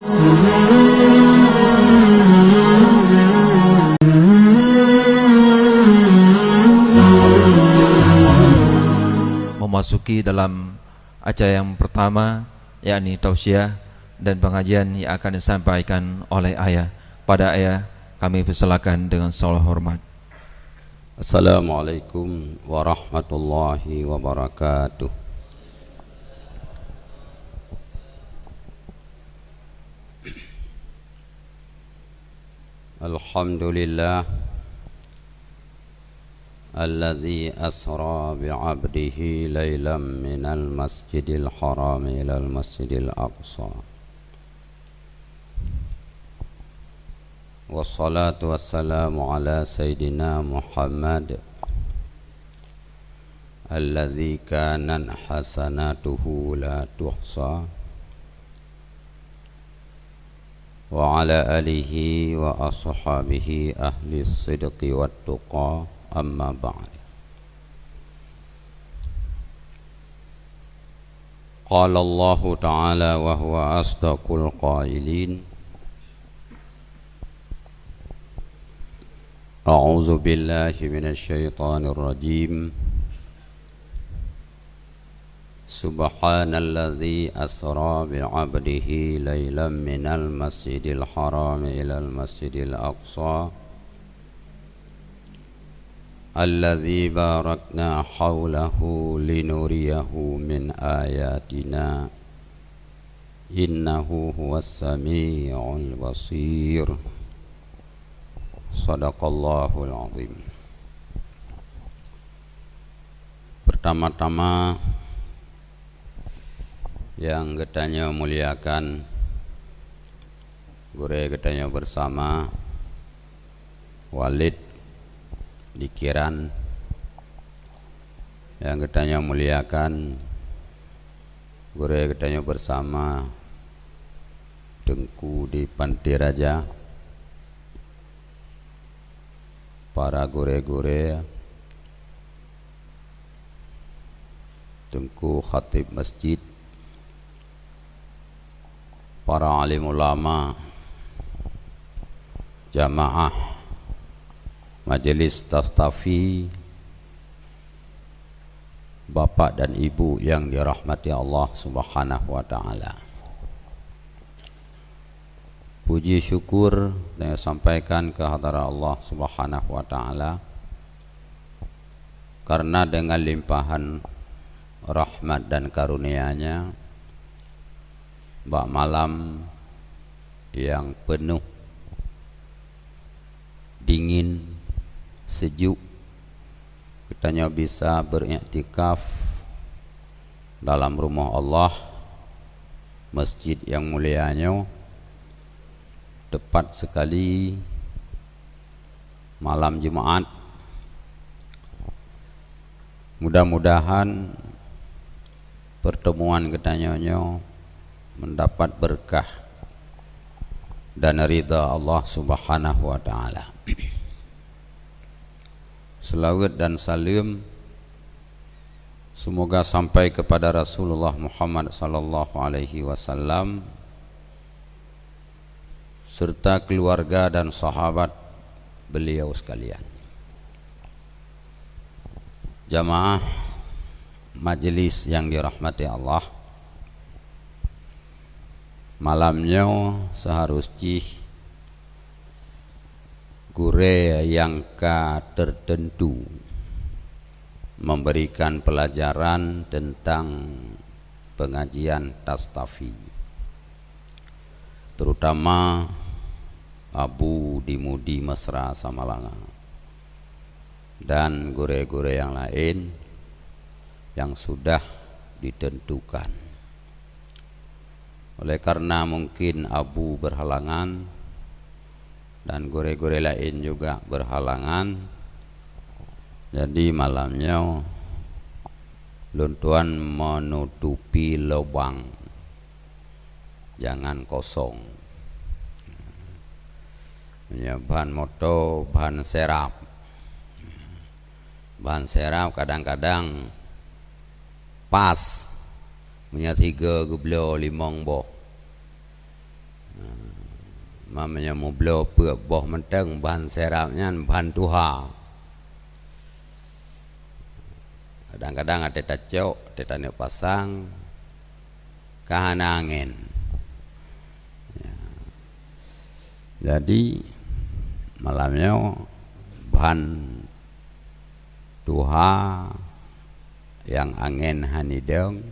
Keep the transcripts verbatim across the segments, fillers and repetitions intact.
Memasuki dalam acara yang pertama, yakni tausiah dan pengajian yang akan disampaikan oleh ayah. Pada ayah, kami persilakan dengan segala hormat. Assalamualaikum warahmatullahi wabarakatuh. Alhamdulillah, alladzi asra bi 'abdihi lailam minal masjidil haram ilal masjidil aqsa. Wassalatu wassalamu ala sayyidina Muhammad, alladzi kanat hasanatuhu la tuhsa, wa ala alihi wa ashabihi ahli sidqi wat tuqa, amma ba'd. Qala Allahu ta'ala wa huwa asdaqul qailin. A'udzu billahi minasy syaithanir rajim. Subhanalladzi asra bi 'abdihi lailam minal masjidil haram ilal masjidil aqsa, alladzi barakna haulahu linuriyahu min ayatina, innahu huwas sami'ul basir. Sadaqallahul azim. Pertama-tama, nyang geutanyoe muliakan, gurée geutanyoe bersama, Walid di Kiran, nyang geutanyoe muliakan, gurée geutanyoe bersama, Teungku di Panté Raja, para gurée-gurée, Teungku Khatib Masjid, para alim ulama, jamaah Majelis Tastafi, Bapak dan Ibu yang dirahmati Allah Subhanahu wa Ta'ala. Puji syukur saya sampaikan ke hadarat Allah Subhanahu wa Ta'ala, karena dengan limpahan rahmat dan karunia-Nya, bak malam yang penuh dingin, sejuk, geutanyoe bisa beriktikaf dalam rumoh Allah, masjid yang mulia nyoe, tepat sekali malam Jumat. Mudah-mudahan pertemuan geutanyoe nyoe mendapat berkah dan ridha Allah Subhanahu wa Ta'ala. Selawat dan salam semoga sampai kepada Rasulullah Muhammad sallallahu alaihi wasallam serta keluarga dan sahabat beliau sekalian. Jamaah majelis yang dirahmati Allah, malam nyoe seharus jih gurée nyang ka tertentu memberikan pelajaran tentang pengajian Tastafi, terutama Abu di Mudi Mesra Samalanga dan gurée-gurée yang lain yang sudah ditentukan. Oleh karena mungkin Abu berhalangan dan gurée-gurée lain juga berhalangan, jadi malam nyoe lôn tuan menutupi lubang, jangan kosong. Meunyoe ban moto, ban serap. Ban serap kadang-kadang pas, meunyoe tiga geubloe limong boh. Meunyoe mubloe peuet boh mantong ban sirab nyan ban tuha. Kadang-kadang até tacok, até taneuk pasang, ka hana angén. Ya. Jadi, malam nyoe ban tuha nyang angén han idong,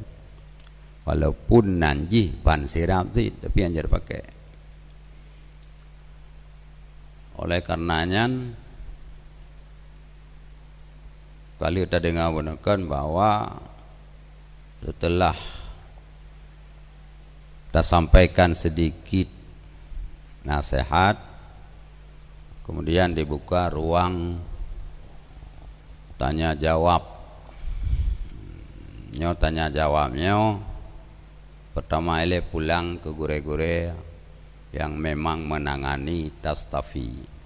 walaupun nan jih ban sirab cit, tapi han jeuet pakai. Oleh karena nyan, ka lheueh tadeungoe beuneukon bahwa setelah tasampaikan sedikit nasihat, kemudian dibuka ruang tanya jawab. Nyoe tanya jawab nyoe, pertama ilée pulang keu gurée-gurée nyang memang menangani Tastafi.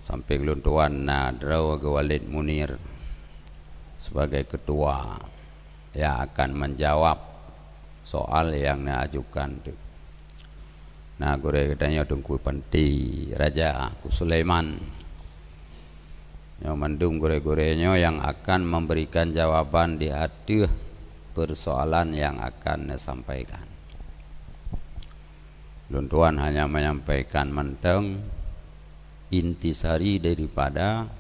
Sampéng lôn tuan na droe geuh Walid Munir sebagai ketua yang akan menjawab soal yang neuajukan tu. Na gurée geutanyoe Teungku Panti Raja Ku Sulaiman. Nyoe mandum gurée-gurée nyoe yang akan memberikan jawaban di ateueh persoalan yang akan neusampaikan. Lôn tuan hanya menyampaikan mantong intisari daripada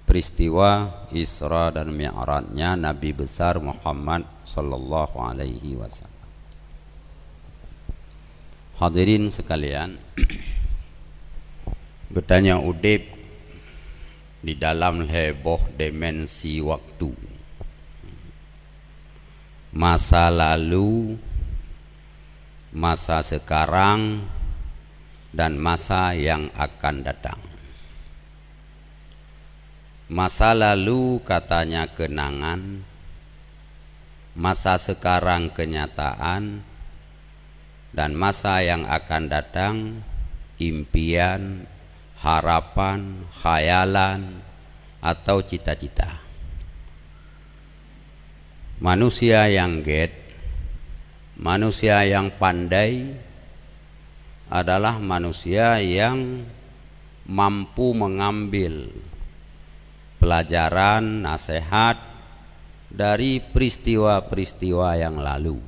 peristiwa Isra dan Mi'rajnya Nabi besar Muhammad sallallahu alaihi wasallam. Hadirin sekalian, geutanyoe udeb di dalam lhée boh dimensi waktu. Masa lalu, masa sekarang, dan masa yang akan datang. Masa lalu katanya kenangan, masa sekarang kenyataan, dan masa yang akan datang impian, harapan, khayalan, atau cita-cita. Manusia yang gét, manusia yang pandai adalah manusia yang mampu mengambil pelajaran, nasihat dari peristiwa-peristiwa yang lalu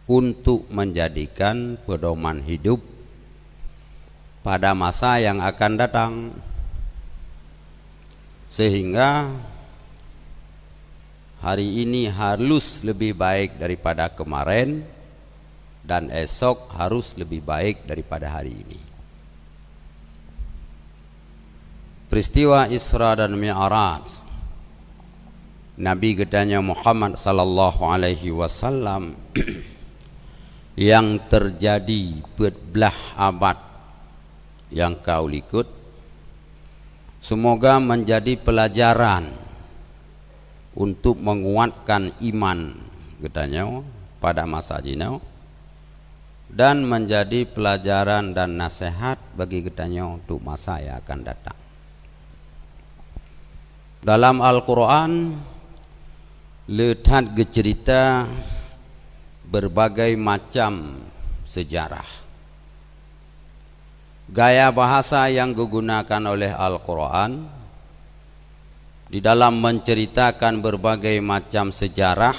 untuk menjadikan pedoman hidup pada masa yang akan datang. Sehingga hari ini harus lebih baik daripada kemarin, dan esok harus lebih baik daripada hari ini. Peristiwa Isra dan Mi'raj Nabi geutanyoe Muhammad sallallahu alaihi wasallam yang terjadi peuet blaih abad nyang ka u likot, semoga menjadi pelajaran untuk menguatkan iman geutanyoe pada masa jinoe dan menjadi pelajaran dan nasihat bagi geutanyoe untuk masa yang akan datang. Dalam Al-Quran, le that geucerita berbagai macam sejarah. Gaya bahasa yang digunakan oleh Al-Quran di dalam menceritakan berbagai macam sejarah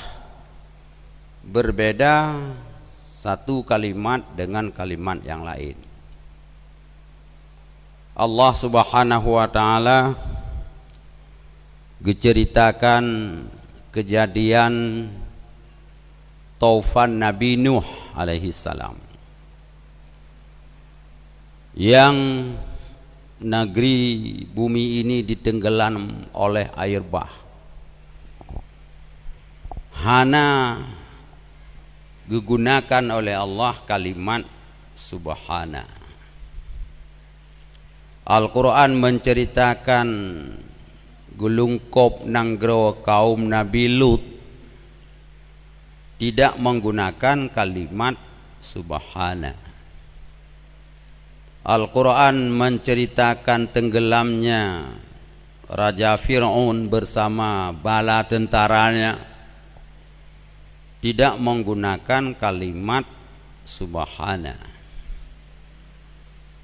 berbeda satu kalimat dengan kalimat yang lain. Allah Subhanahu wa Ta'ala geuceritakan kejadian taufan Nabi Nuh alaihi salam, yang negeri bumi ini ditenggelam oleh air bah. Hana gegunakan oleh Allah kalimat subhana. Al-Quran menceritakan geulungkop nanggroe kaum Nabi Lut tidak menggunakan kalimat subhana. Al-Quran menceritakan tenggelamnya Raja Fir'aun bersama bala tentaranya tidak menggunakan kalimat Subhana.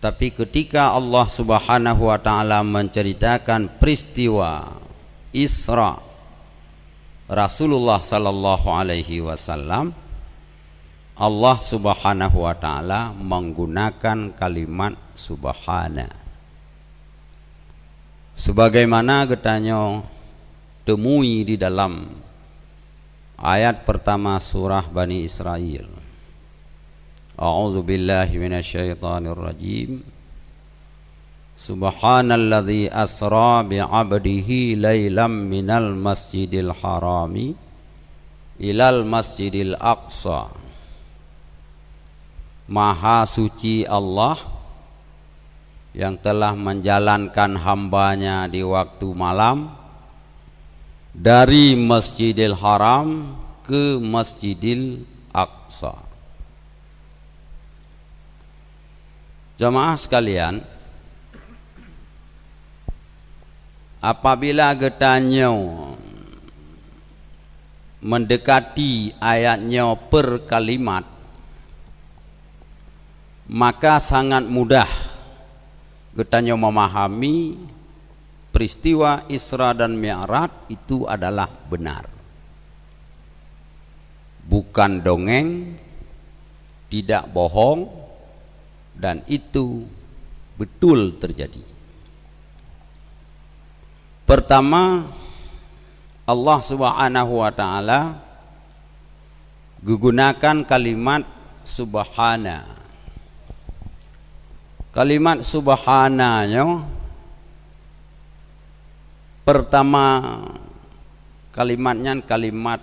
Tapi ketika Allah Subhanahu wa Ta'ala menceritakan peristiwa Isra Rasulullah sallallahu alaihi wasallam, Allah Subhanahu wa Ta'ala menggunakan kalimat Subhana. Sebagaimana geutanyoe temui di dalam ayat pertama surah Bani Israel. A'udzubillahi minasyaitonirrajim. Subhanalladzi asra bi'abdihi lailam minal masjidil harami ilal masjidil aqsa. Maha suci Allah yang telah menjalankan hamba-Nya di waktu malam dari Masjidil Haram ke Masjidil Aqsa. Jamaah sekalian, apabila geutanyoe mendekati ayat nyoe per kalimat, maka sangat mudah geutanyoe memahami peristiwa Isra dan Mi'raj itu adalah benar. Bukan dongeng, tidak bohong, dan itu betul terjadi. Pertama, Allah Subhanahu wa Ta'ala gunakan kalimat Subhana. Kalimat Subhana nyoe, pertama, kalimat nyan kalimat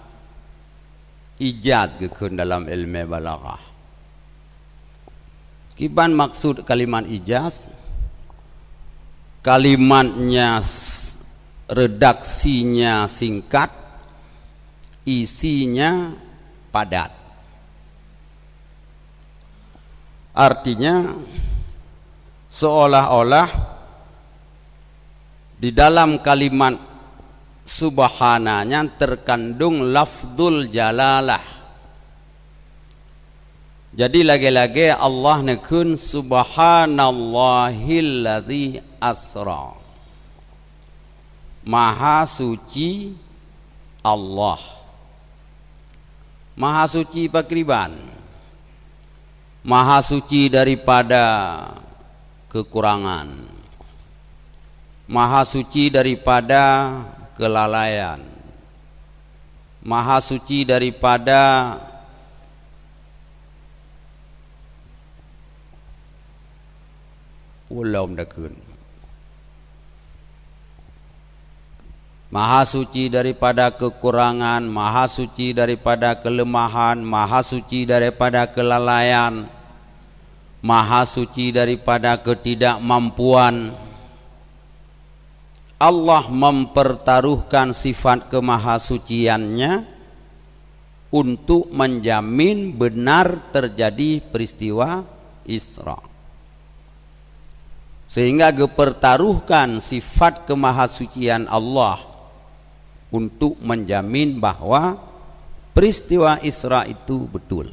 ijaz geukheun dalam ilmu balaghah. Kiban maksud kalimat ijaz? Kalimatnya s-, redaksinya singkat, isinya padat. Artinya, seolah-olah di dalam kalimat Subhana nyan terkandung lafzul jalalah. Jadi, lagée-lagée Allah neukheun, "Subhanallahilladzi asra." Maha suci Allah. Maha suci pakriban? Maha suci daripada kekurangan. Maha suci daripada kelalaian. Maha suci daripada ulom dakun. Maha suci daripada kekurangan, maha suci daripada kelemahan, maha suci daripada kelalaian, maha suci daripada ketidakmampuan. Allah mempertaruhkan sifat kemahasucian-Nya untuk menjamin benar terjadi peristiwa Isra. Sehingga geupertaruhkan sifat kemahasucian Allah untuk menjamin bahwa peristiwa Isra itu betul.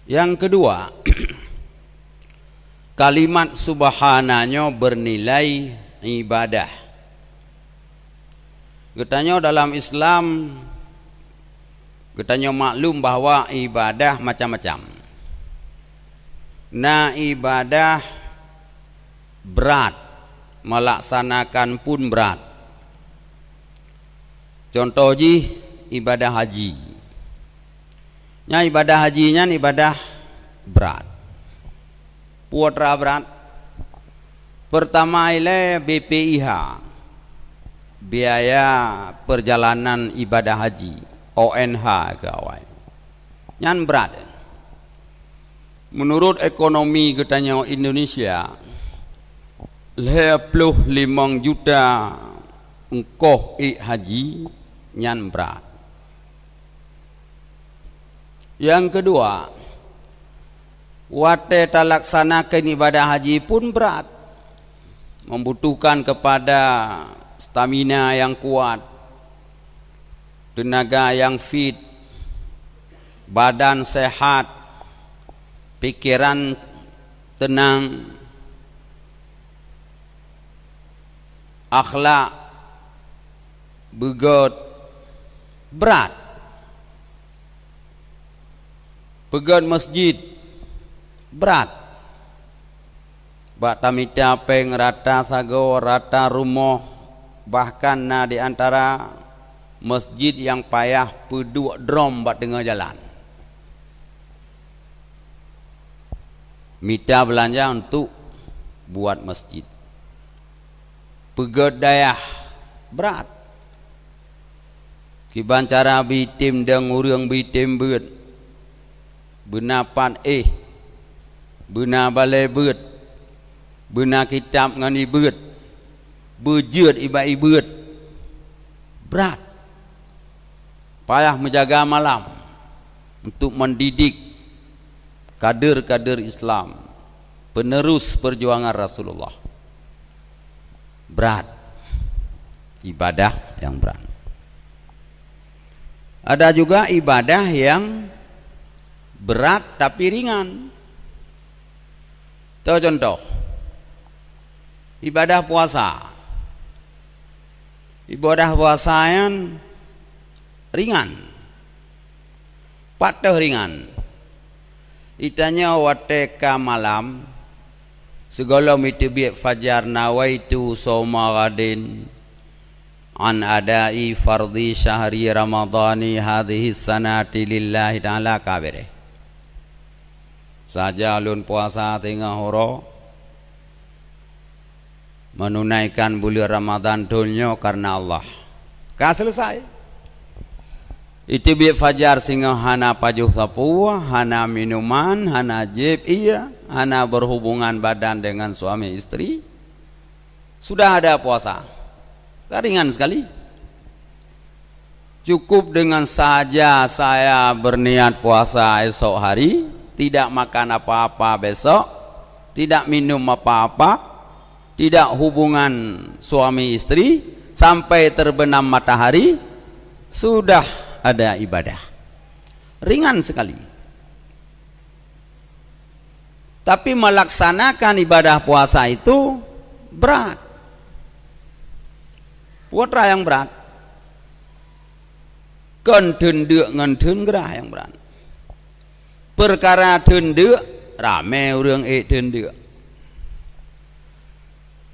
Yang kedua, kalimat subhana nyoe bernilai ibadah. Geutanyoe dalam Islam, geutanyoe maklum bahwa ibadah macam-macam. Na ibadah brat, melaksanakan pun brat. Contoh jih, ibadah haji. Nyan ibadah haji nyan ibadah brat. Peue teuma brat? Pertama ilée B P I H, biaya perjalanan ibadah haji, O N H keu awai. Nyan brat. Meunurot ekonomi geutanyoe Indonesia, lhée ploh limong juta ongkoh ék haji, nyan brat. Nyang keudua, watée talaksanakan ibadah haji pun brat, membutuhkan kepada stamina nyang kuat, teunaga nyang fit, Badan sehat, pikiran tenang, akhlak beugöt, brat. Peugöt masjid, brat. Bak tamita péng rata sagoe, rata rumoh, bahkan na di antara masjid nyang payah peuduek drom bak teungoh jalan. Mita beulanja untuk buat masjid. Peugöt dayah, brat. Kiban cara beuitem deungon ureuëng beuitem beuet, beuna pan éh, beuna balée beuet, beuna kitab ngon ié beuet, beujeuet ié bak ié beuet, brat. Payah meujaga malam untuk mendidik kader-kader Islam, penerus perjuangan Rasulullah. Brat. Ibadah yang brat. Ada juga ibadah yang berat tapi ringan. Toh contoh, ibadah puasa. Ibadah puasa nyan ringan. Pat teuh ringan. Itanyoe watée ka malam, sigohlom iteubiet fajar, "Nawaitu shauma ghadin an adai fardhi syahri ramadhani hadhihi sanati lillahi ta'ala," ka béréh. Saja lôn puasa teungoh uroe, menunaikan buleuen Ramadhan thon nyoe kareuna Allah. Ka selesai. Iteubiet fajar singoh hana pajoh sapeue, hana minuman, hana jieb ié, hana berhubungan badan dengan suami istri. Sudah ada puasa. Ka ringan sekali. Cukup dengan saja saya berniat puasa esok hari, tidak makan apa-apa besok, tidak minum apa-apa, tidak hubungan suami istri sampai terbenam matahari, sudah ada ibadah. Ringan sekali. Tapi melaksanakan ibadah puasa itu berat. Peue teuma nyang berat? Kon theun deuk ngon theun grah nyang berat. Peukara theun deuk, ramé ureuëng ék theun deuk.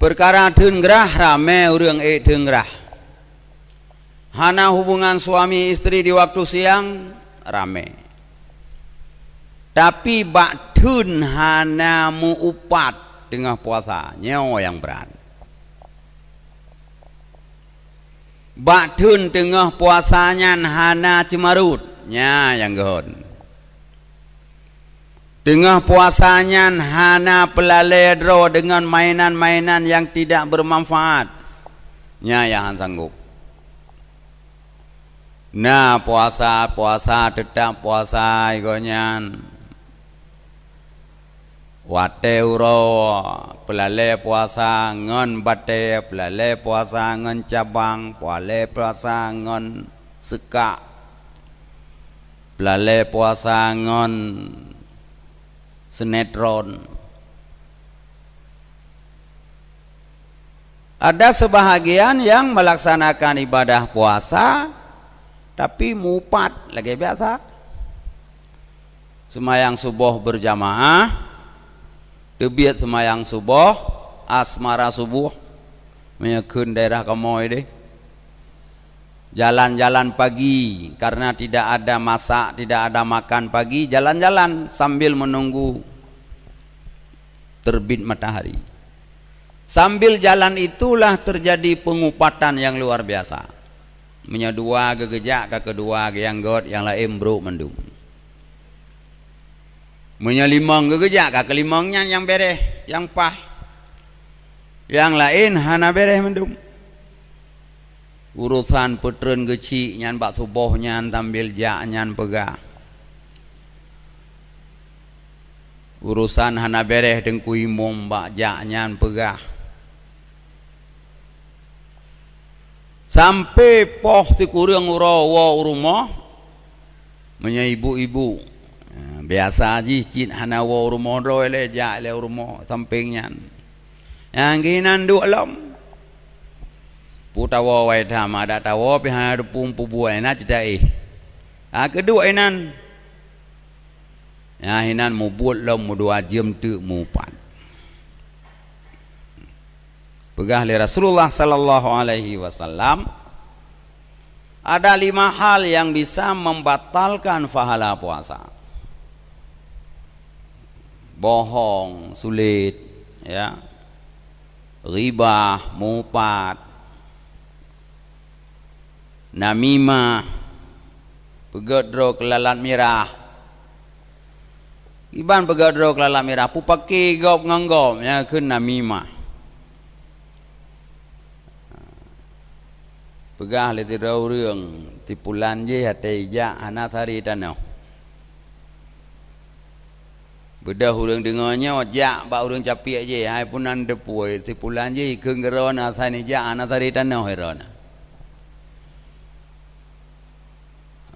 Peukara theun grah, ramé ureuëng ék theun grah. Hana hubungan suami istri di waktu siang, ramé. Tapi bak theun hana meu-upat teungoh puasa, nyoe nyang brat. Bak theun teungoh puasa nyan hana ceumarot, nyan nyang geuhon. Teungoh puasa nyan hana peulalée droe deungon mainan-mainan nyang tidak bermanfaat, nyan nyang han sanggob. Na puasa, puasa, teutab puasa, igoe nyan. Watée uroe, peulalée puasa ngon batée, peulalée puasa ngon cabang, peulalée puasa ngon seukak, peulalée puasa ngon sinetron. Ada sebahagian yang melaksanakan ibadah puasa, tapi mupat lagée biasa. Seumayang suboh berjamaah, teubiet seumayang suboh, asmara suboh, meunyoe kheun daerah kamoe deh. Jalan-jalan pagi, karena tidak ada masak, tidak ada makan pagi, jalan-jalan sambil menunggu terbit matahari. Sambil jalan itulah terjadi pengupatan yang luar biasa. Meunyoe dua geugeujak ka keudua, nyang göt, nyang laén brok mandum. Meunyoe limong geugeujak ka keulimong nyan nyang béréh, nyang paih. Nyang laén hana béréh mandum. Urosan peutreun geuchik nyan bak suboh nyan sambil jak nyan peugah. Urosan hana béréh Teungku Imum bak jak nyan peugah. Sampoe poh sikureueng uroe woe u rumoh, Meunyoe ibu-ibu, eh, biasa jih cit hana woe u rumoh droe lé, jak lé u rumoh sampéng nyan. Nyang keunan duek lom. Peue tawoe wai tham, adak tawoe pih hana teupeu peubuet, na cit éh. Ha keuduek inan. Nyang inan mubuet lom, meudua jeuem teuk mupat. Peugah lé Rasulullah sallallahu alaihi wasallam, ada lima hal yang bisa membatalkan pahala puasa. Bohong, sulet, ya. Ghibah, mupat. Namimah, peugét droe keu lalat mirah. Kiban peugét droe keu lalat mirah, peupaki gob ngon gob, nyan kheun namimah. Peugah lé sidroe ureuëng, sipulan jih até ijak hana sari tanoh. Beudôh ureuëng deungoe nyoe jak bak ureuëng capiek jih, hai peunan teupeu, sipulan jih kheun keu droeneuh asai neujak hana sari tanoh droeneuh.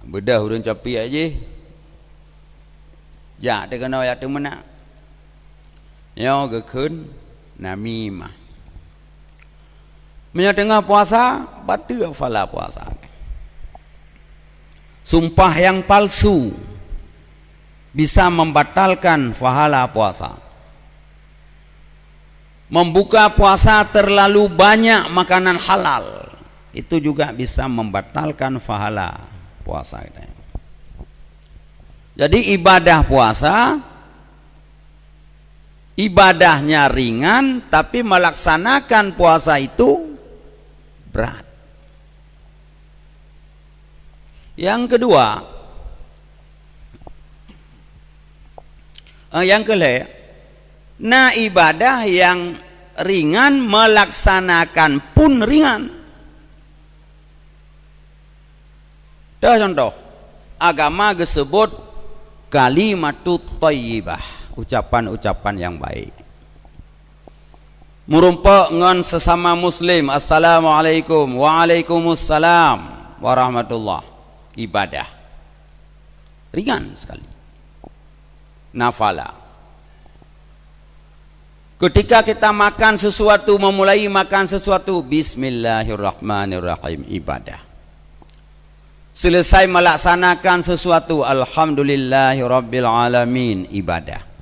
Beudôh ureuëng capiek jih jak teukeunoe jak teumeunak. Nyoe geukheun namimah. Meunyoe teungoh puasa, bateue pahala puasa. Sumpah yang palsu bisa membatalkan pahala puasa. Membuka puasa terlalu banyak makanan halal, itu juga bisa membatalkan pahala puasa kita. Jadi ibadah puasa, ibadahnya ringan, tapi melaksanakan puasa itu berat. Yang kedua, eh, yang keulhée, na ibadah yang ringan, melaksanakan pun ringan. Toh contoh, agama geuseubut kalimatut thayyibah, ucapan-ucapan yang baik. Meurumpok ngon sesama muslim, "Assalamualaikum." "Waalaikumsalam warahmatullah." Ibadah. Ringan sekali. Nafala. Ketika kita makan sesuatu, memulai makan sesuatu, "Bismillahirrahmanirrahim." Ibadah. Selesai melaksanakan sesuatu, "Alhamdulillahirabbil alamin." Ibadah.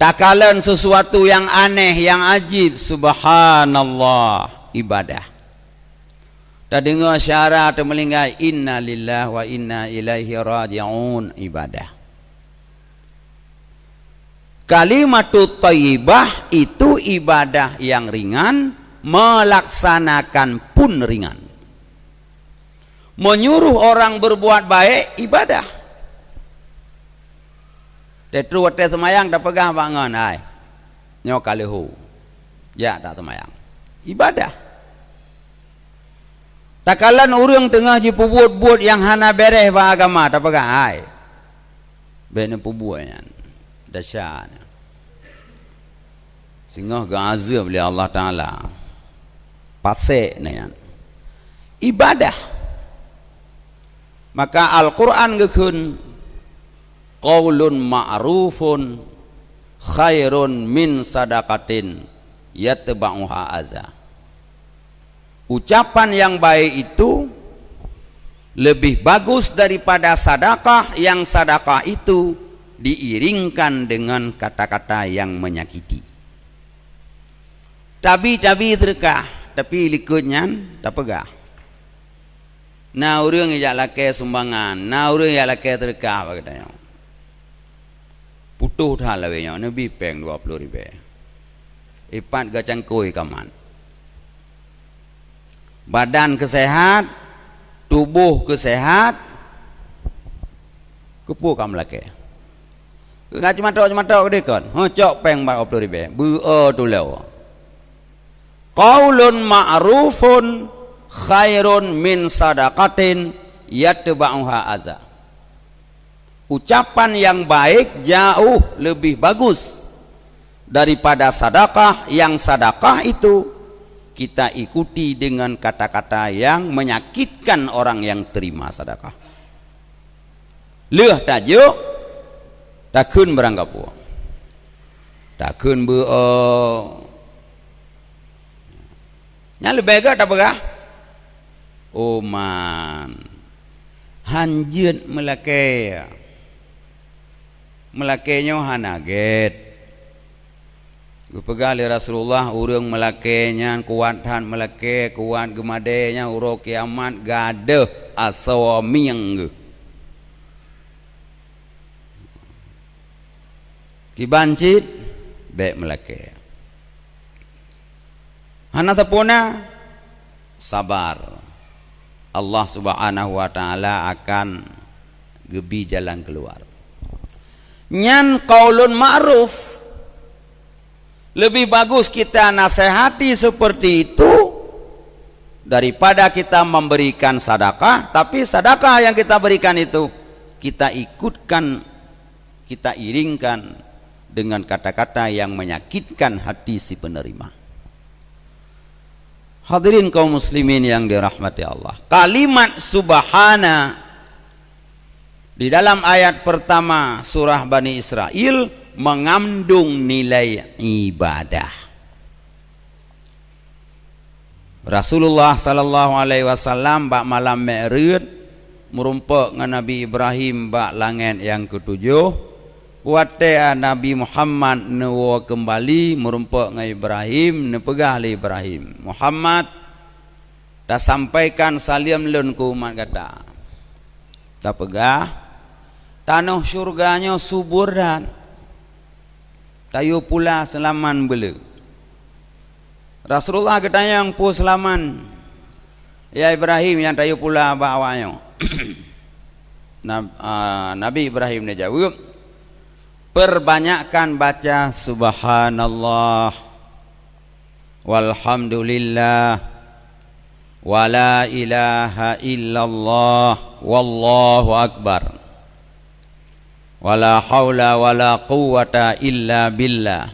Takalon sesuatu yang aneh, yang ajib, "Subhanallah." Ibadah. Tadeungoe syara teumeulinggai, "Inna lillahi wa inna ilaihi raji'un." Ibadah. Kalimatut thayyibah itu ibadah yang ringan, melaksanakan pun ringan. Menyuruh orang berbuat baik, ibadah. Teutru watée seumayang tapeugah bak ngon, "Hai, nyoe ka leuho, jak taseumayang." Ibadah. Takalon ureuëng teungoh jipeubuet buet nyang hana béréh bak agama, tapeugah, "Hai, bék neupeubuet nyan, desya nyan." Singoh geuazeueb lé Allah Taala. Pasék nyan. Ibadah. Maka Al-Quran geukheun, "Qaulun ma'rufun khairun min sadaqatin yatba'uha aza." Ucapan yang baik itu lebih bagus daripada sadakah yang sadakah itu diiringkan dengan kata-kata yang menyakiti. Tabi-tabi seudeukah, tapi likot nyan tapeugah. Na ureuëng jak lakée sumbangan, na ureuëng jak lakée seudeukah bak geutanyoe. Putôh that lawét nyoe, neubi péng dua ploh ribée. Ipat geucangkôi kamat. Badan keu seuhat, tuboh keu seuhat, keupeue ka meulakée? Keu ka ceumatok-ceumatok keudeh kon, heucok péng bak dua ploh ribée, beu-o tulo. Qaulun ma'rufun khairun min sadaqatin yatba'uha aza. Ucapan yang baik jauh lebih bagus daripada sadakah yang sadakah itu kita ikuti dengan kata-kata yang menyakitkan orang yang terima sadakah. Lheueh tajok, takheun barang gabuek. Takheun beuo. Nyan leubeh gét tapeugah, "Uman, hanjeuet meulakée." Meulakée nyoe hana gét. Geupeugah lé Rasulullah, ureuëng meulakée nyan kuat that meulakée, kuat geumadée nyan uroe kiamat gadôh asoe mieng geuh. Kiban cit, bék meulakée. Hana sapeue na, sabar. Allah Subhanahu wa Ta'ala akan geubi jalan keuluar. Nyan qaulun ma'ruf. Lebih bagus kita nasihati seperti itu daripada kita memberikan sedekah, tapi sedekah yang kita berikan itu kita ikutkan, kita iringkan dengan kata-kata yang menyakitkan hati si penerima. Hadirin kaum muslimin yang dirahmati Allah, kalimat subhana di dalam ayat pertama surah Bani Israel mengandung nilai ibadah. Rasulullah sallallahu alaihi wasallam bak malam Mi'raj meurumpok ngon Nabi Ibrahim bak langét nyang keutujôh. Watée Nabi Muhammad neuwoe keumbali meurumpok ngon Ibrahim, neupeugah lé Ibrahim, "Muhammad, tasampaikan saleuem lôn keu umat gata. Tapeugah, tanoh syeuruga nyoe subur that. Tayue pula seulaman beuleu." Rasulullah geutanyong, "Peue seulaman, ya Ibrahim, nyang tayue pula bak awaknyoe?" Nab-, a, Nabi Ibrahim neujaweueb, "Perbanyakkan baca subhanallah, walhamdulillah, wala ilaha illallah, wallahu akbar. Wala haula wala quwwata illa billah."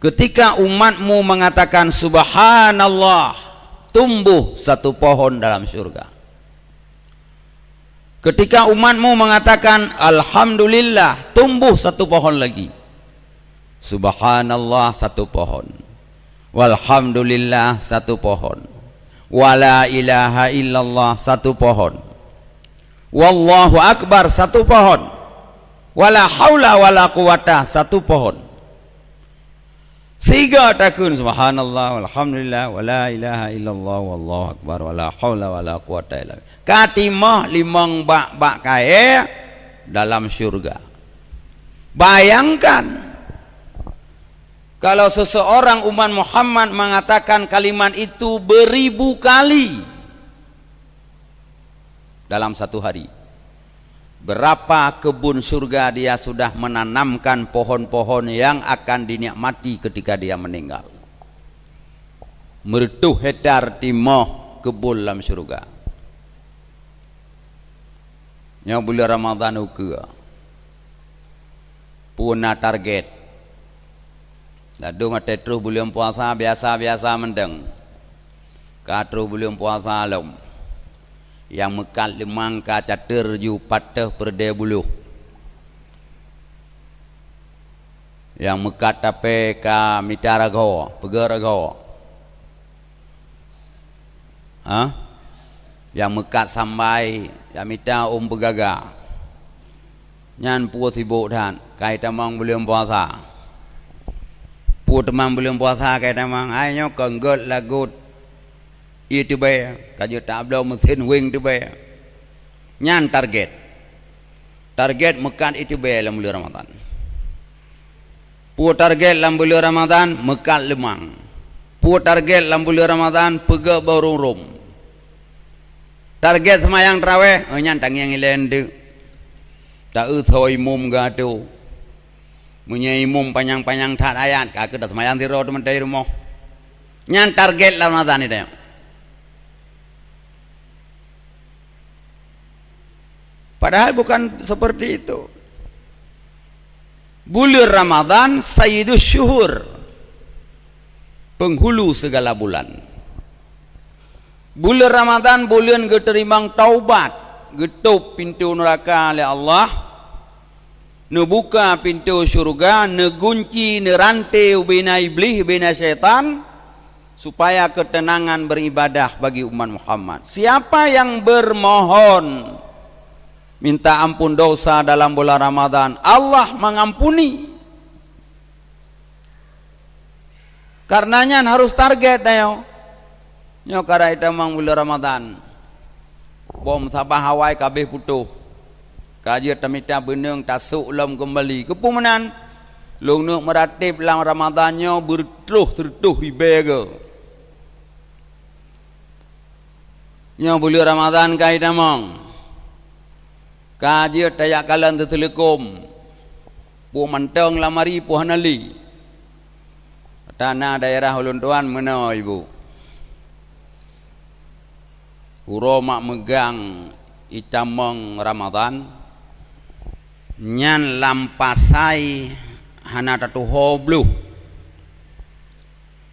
Ketika umatmu mengatakan subhanallah, tumbuh satu pohon dalam syurga. Ketika umatmu mengatakan alhamdulillah, tumbuh satu pohon lagi. Subhanallah satu pohon. Walhamdulillah satu pohon. Wala ilaha illallah satu pohon. Wallahu akbar satu pohon. Wala haula wala quwata satu pohon. Siga takheun subhanallah, walhamdulillah, wala ilaha illallah, wallahu akbar, wala haula wala quwata illa billah. Ka timoh limong bak-bak kayée dalam syurga. Bayangkan, kalau seseorang umat Muhammad mengatakan kalimat itu beribu kali dalam satu hari, berapa kebun surga dia sudah menanamkan pohon-pohon yang akan dinikmati ketika dia meninggal? Meureutoh hektar timoh kebun lam syurga. Nyoe buleuen Ramadhan ukeue. Peue na target? Ladôm watée troh buleuen puasa biasa-biasa mantong. Ka troh buleuen puasa lom, nyang meukat leumang ka cateur ju patéh peureudée buloh. Nyang meukat tapée ka mita ragoe, peugét ragoe. Ha? Nyang meukat sambai, nyang mita ôn peugaga. Nyan peue sibok that, ka itamong buleuen puasa. Peue teuma buleuen puasa ka itamong, hai nyoe keu gét lagot ié tibée, ka jeuet tabloe meusén weng tibée. Nyan target. Target meukat ié tibée lam buleuen Ramadhan. Peue target lam buleuen Ramadhan? Meukat leumang. Peue target lam buleuen Ramadhan? Peugét boh rom-rom. Target seumayang tarawéh, oh, nyan tangieng ilée eunteuk. Ta eu soe imum geuatô. Meunyoe imum panyang-panyang that ayat, ka keuh taseumayang sidroe teumantong rumoh. Nyan target lam Ramadhan nyan. Padahal bukan seperti itu. Buleuen Ramadhan sayyidus syuhur, penghulu segala bulan. Buleuen Ramadhan buleuen geuteurimong taubat. geutôb pintoe neuraka lé Allah, neubuka pintoe syeuruga, neugunci, neurante ubena Iblih, ubena syaitan, supaya keuteunangan beuribadah bagi umat Muhammad. Siapa yang bermohon minta ampun dosa dalam bulan Ramadan, Allah mengampuni. Kareuna nyan harôh target tanyoe. Nyoe ka raya tamong buleuen Ramadhan. Boh meusaboh awai ka abéh putôh. Ka jeuet tamita beuneueng tasôk lom keumbali. Keupeue meunan? Lôn neuk meuratéb lam Ramadhan nyoe beureutôh-reutôh ribée goe. Nyoe buleuen Ramadhan ka jitamong. Ka jeuet tajak kalon teuteuleukom. Peue mantong lam ari peue hana lé. Ata na daerah ulôn tuan meunoe, Ibu. Uroe mak meugang jitamong Ramadhan, nyan lam pasai hana tatuho bloh.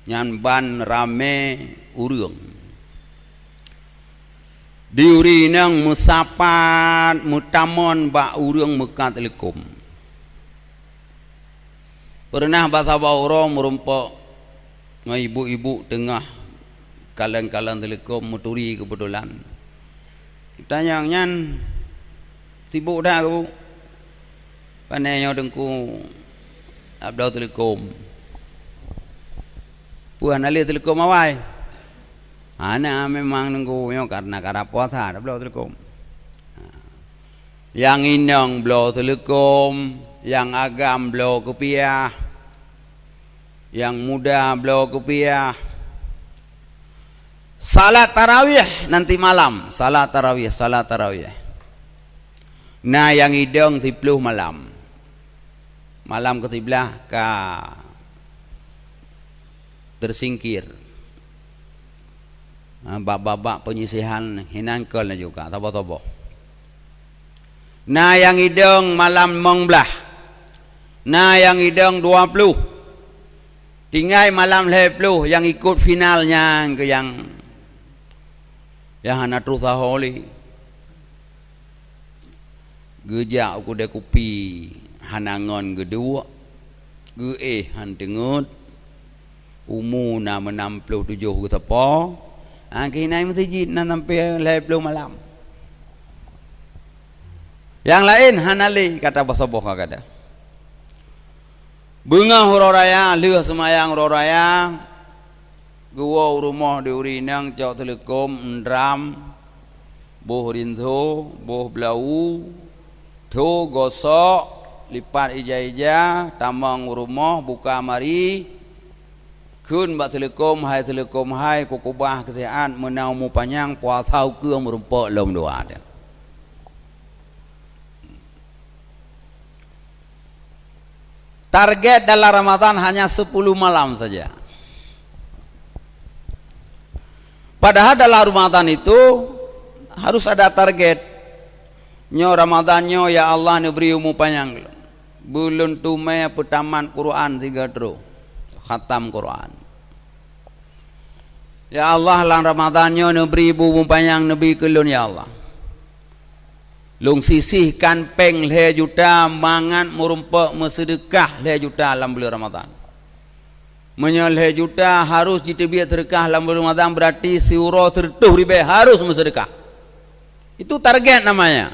Nyan ban ramé ureuëng. Di ureuëng inong meusapat meutamong bak ureuëng meukat leukom. Peureunah bak saboh uroe meurumpok ngon ibu-ibu teungoh kalon-kalon teuleukom meuturi keubeutulan. Tanyong nyan, sibok that keu Bu. Pane nyoe Teungku, ap bloe teuleukom. Peue hana lé teuleukom awai? Hana, memang Teungku, nyoe karena ka rap puasa, ap bloe teuleukom. Ha. Nyang inong bloe teuleukom, nyang agam bloe keupiah, nyang muda bloe keupiah. Salat tarawih nanti malam, salat tarawih, salat tarawih. Na nyang idong siploh malam. Malam keusiblaih ka teusingkir. Ha, bak babak penyisihan hinan kon laju ka saboh-saboh. Na nyang idong malam limong blaih. Na nyang idong dua ploh. Tinggai malam lhée ploh nyang ikot final nyan keuh nyang, nyang hana troh saho lé. Geujak u keudée kupi hana ngon geuduek, geuéh han teungeut, umu na meunam ploh tujoh geusapo, ha, keuhai meuseujid na sampoe lhée ploh malam. Nyang laén hana lé ka taboh-saboh ka gata. Beungoh uroe raya, lheueh seumayang uroe raya, geuwoe u rumoh di ureuëng inong cok teuleukom, eundram, boh rinso, boh blau, tho gosok, lipat ija-ija, tamong u rumoh, buka mari, kheun bak teuleukom, hai teuleukom hai, kukubah keuseuhat, meunan umu panyang, puasa ukeue meurumpok lom dua. Target dalam Ramadan hanya sepuluh malam saja. Padahal dalam Ramadan itu harus ada target. Nyoe Ramadan nyoe, ya Allah, neubri umu panyang. Buleuen teumé peutamat Quran sigoe troh. Khatam Quran. Ya Allah, lam Ramadan nyoe neubri umu panyang neubi keu lôn, ya Allah. Lôn sisihkan péng lhée juta mangat meurumpok meuseudeukah lhée juta lam buleuen Ramadan. Meunyoe lhée juta harus jiteubiet seudeukah lam buleuen Ramadan, berarti siuroe seureutôh ribée harus meuseudeukah. Itu target namanya.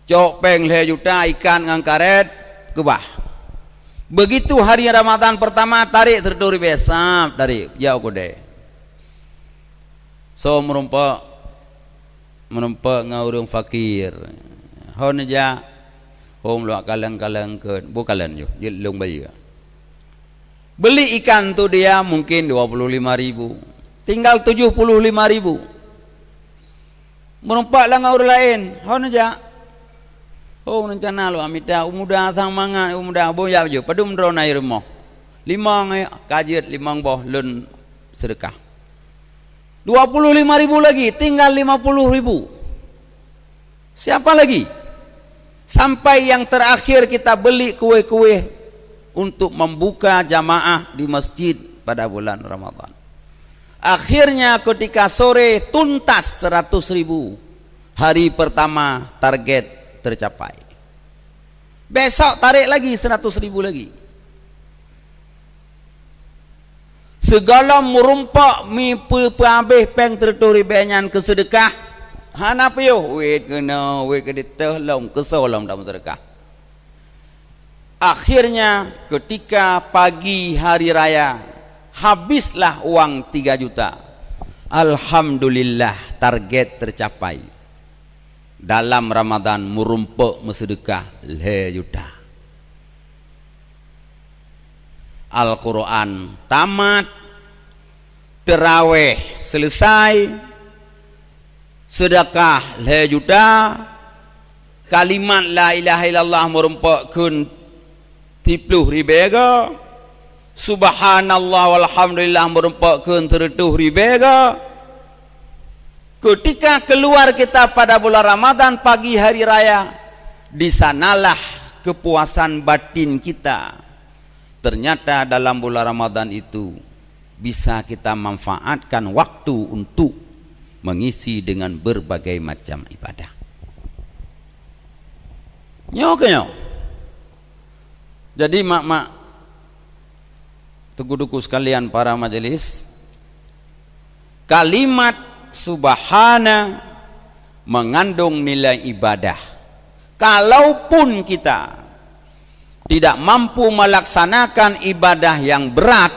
Cok péng lhée juta, ikat ngon karet, keubah. Begitu hari Ramadan pertama, tarék seureutôh ribée, sab tarék, jak u keudée. Soe meurumpok? Meurumpok ngon ureuëng fakir. Ho neujak? Hom lôn kalon-kalon keu, bu kalon ju, jeuet lôn bayeue. Beli ikan tu dia mungkin dua puluh lima ribu. Tinggal tujuh puluh lima ribu. Meurumpok lam ureuëng laén, ho neujak? Oh, reuncana lôn mita u muda sang mangat, u muda boh jak ju. Padum droeneuh rumoh? Limong, eh, ka jeuet limong boh lôn seudeukah. Dua puluh lima ribu lagi, tinggal lima puluh ribu. Siapa lagi? Sampai yang terakhir kita beli kue-kue untuk membuka jamaah di masjid pada bulan Ramadan. Akhirnya ketika sore tuntas seratus ribu. Hari pertama target tercapai. Besok tarik lagi seratus ribu lagi. Sigohlom meurumpok mi peu-, peuhabéh péng teureutôh ribée nyan keu seudeukah, hana piôh, wét keunoe, wét keuditeuh lom, keusoe lom dak meuseudeukah. Akhirnya, ketika pagi hari raya, habislah uang tiga juta. Alhamdulillah, target tercapai. Dalam Ramadan meurumpok meuseudeukah lhée juta. Al-Quran tamat, teurawéh seuleusai, seudeukah lhée juta, kalimat la ilaha illallah meurumpok kheun siploh ribée go, subhanallah walhamdulillah meurumpok kheun seureutôh ribée go. Ketika keluar kita pada bulan Ramadan pagi hari raya, di sanalah kepuasan batin kita. Ternyata dalam bulan Ramadan itu bisa kita manfaatkan waktu untuk mengisi dengan berbagai macam ibadah. Nyoe keuh nyoe. Jadi, mak-mak, teungku-teungku sekalian para majelis, kalimat subhana mengandung nilai ibadah. Kalaupun kita tidak mampu melaksanakan ibadah yang berat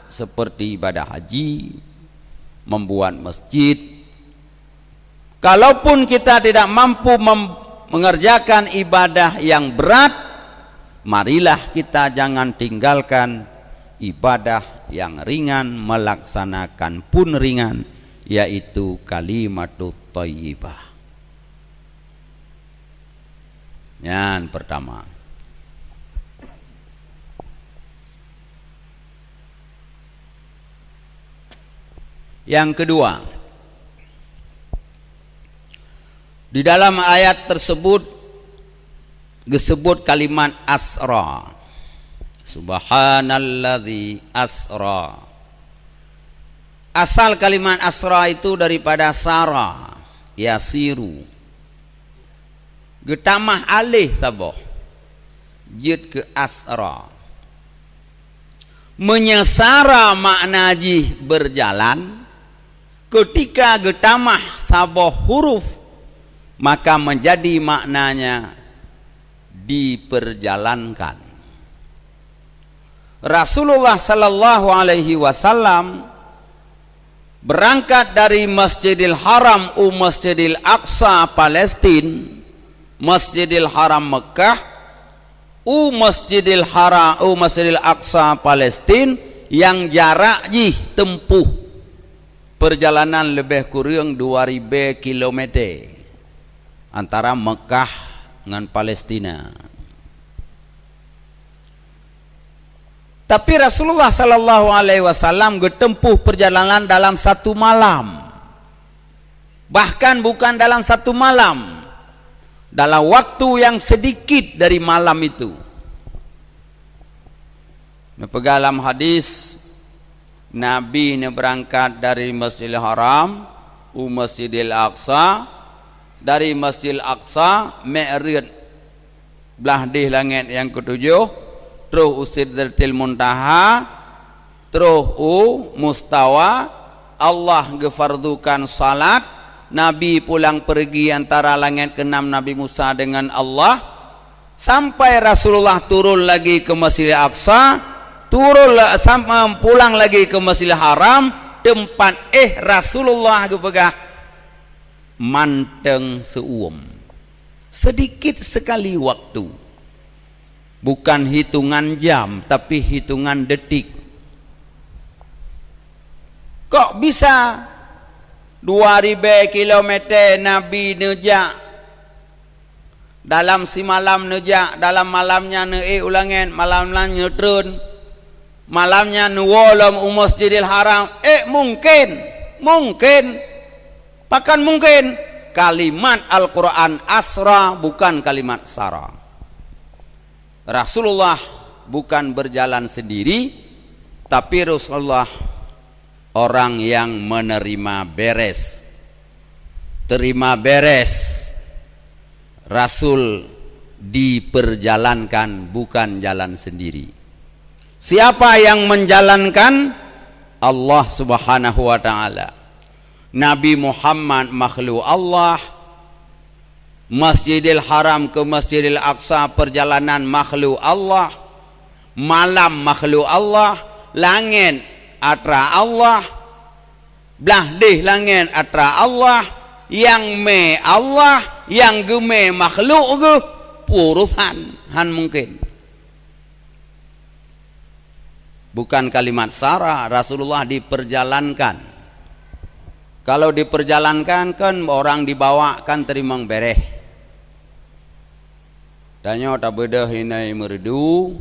seperti ibadah haji, membuat masjid, kalaupun kita tidak mampu mem-, mengerjakan ibadah yang berat, marilah kita jangan tinggalkan ibadah yang ringan, melaksanakan pun ringan, yaitu kalimatut thayyibah. Nyan pertama. Yang kedua, di dalam ayat tersebut geusebut kalimat asra. Subhanalladzi asra. Asal kalimat asra itu daripada sara, yasiru. Geutamah aleh saboh, jeuet keu asra. Meunyoe sara makna jih berjalan, ketika geutamah saboh huruf, maka menjadi maknanya diperjalankan. Rasulullah sallallahu alaihi wasallam berangkat dari Masjidil Haram u Masjidil Aqsa Palestin, Masjidil Haram Mekah u Masjidil Haram, u Masjidil Aqsa Palestin, yang jarak jih tempuh perjalanan lebih kurang dua ribée kilometer antara Mekah ngon Palestina. Tapi Rasulullah sallallahu alaihi wasallam geutempuh perjalanan dalam satu malam. Bahkan bukan dalam satu malam, dalam waktu yang sedikit dari malam itu. Neupeugah lam hadis, Nabi neubeurangkat dari Masjidil Haram u Masjidil Aqsa, dari Masjidil Aqsa, Mi'raj blah deh langét nyang keutujoh, troh u Sidratil Muntaha, troh u Mustawa, Allah geufardukan salat, Nabi pulang pergi antara langét keunam Nabi Musa dengan Allah, sampai Rasulullah turun lagi ke Masjidil Aqsa, turun la-, sam-, pulang lagi ke Masjidil Haram, teumpat éh Rasulullah geupeugah mantong seu-uem. Sedikit sekali waktu. Bukan hitungan jam, tapi hitungan detik. Kok bisa dua ribée kilometer Nabi neujak? Dalam simalam neujak, dalam malam nyan neuék u langét, malam nyan neutreun. Malam nyan neuwoe lom u Masjidil Haram. Eh, mungkin. Mungkin. Pakon mungkin? Kalimat Al-Quran asra bukan kalimat sara. Rasulullah bukan berjalan sendiri, tapi Rasulullah orang yang menerima beres. Terima beres, Rasul diperjalankan, bukan jalan sendiri. Siapa yang menjalankan? Allah Subhanahu wa Ta'ala. Nabi Muhammad makhluk Allah, Masjidil Haram ke Masjidil Aqsa perjalanan makhluk Allah, malam makhluk Allah, langét atra Allah, blah deh langét atra Allah, nyang mé Allah, nyang geumé makhluk geuh, peue urosan, han mungken. Bukan kalimat sara, Rasulullah diperjalankan. Kalau diperjalankan, kan orang dibawa kan teurimong beres. Tanyoe tabeudôh inai Meureudu,